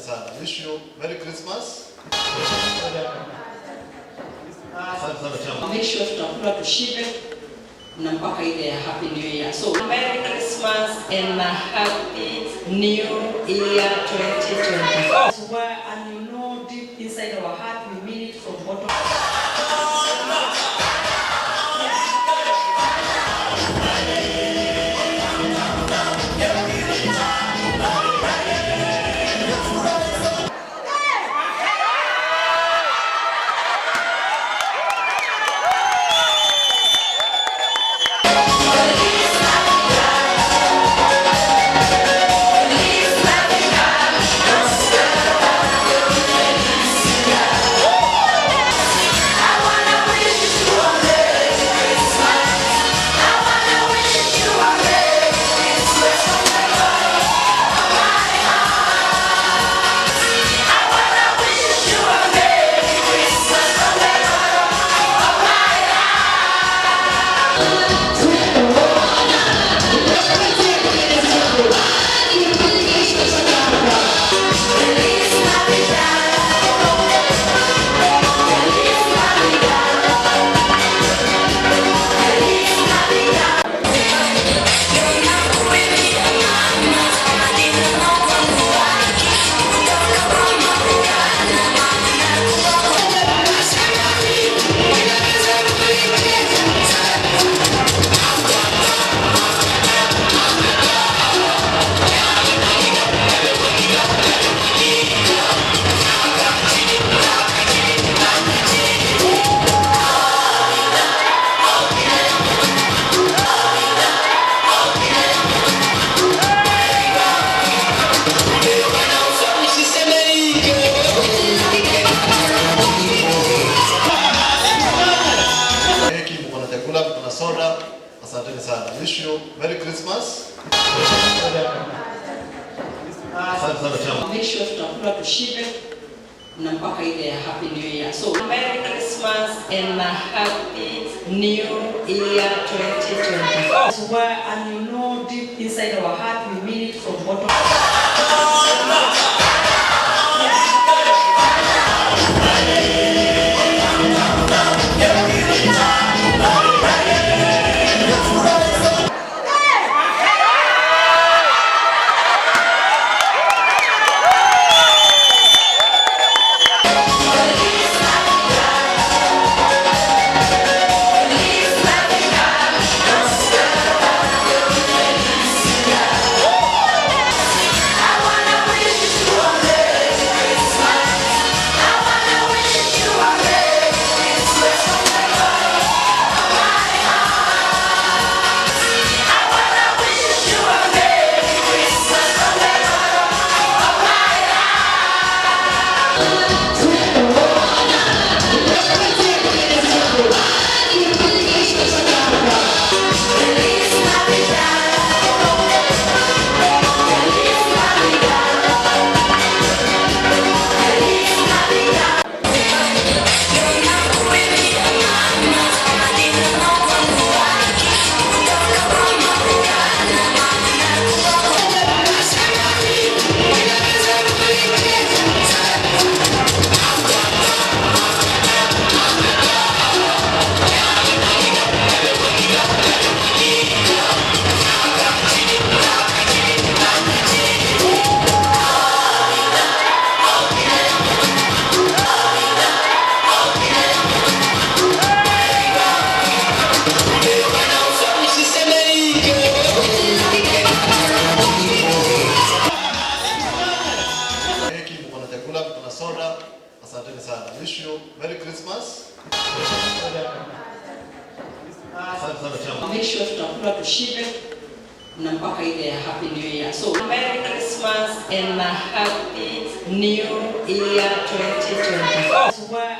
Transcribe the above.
Sana. Wish you Merry Christmas. Asante sana chama. Make sure tutakula tushibe na mpaka ile ya Happy New Year. So Merry Christmas and a Happy New Year 2024. Where, and you know deep inside our heart we mean it from bottom. Keki, mko na chakula, mko na soda. Asanteni sana. Wish you Merry Christmas. Asante sana chama. Make sure tutakula tushibe na mpaka ile ya Happy New Year. So Merry Christmas and a Happy New Year 2024. Where, and you know deep inside our heart we mean it from bottom. Keki, mko na chakula, mko na soda. Asanteni sana. Wish you Merry Christmas. Asante sana chama. Make sure tutakula tushibe na mpaka ile ya Happy New Year. So Merry Christmas and a Happy New Year 2024. Where,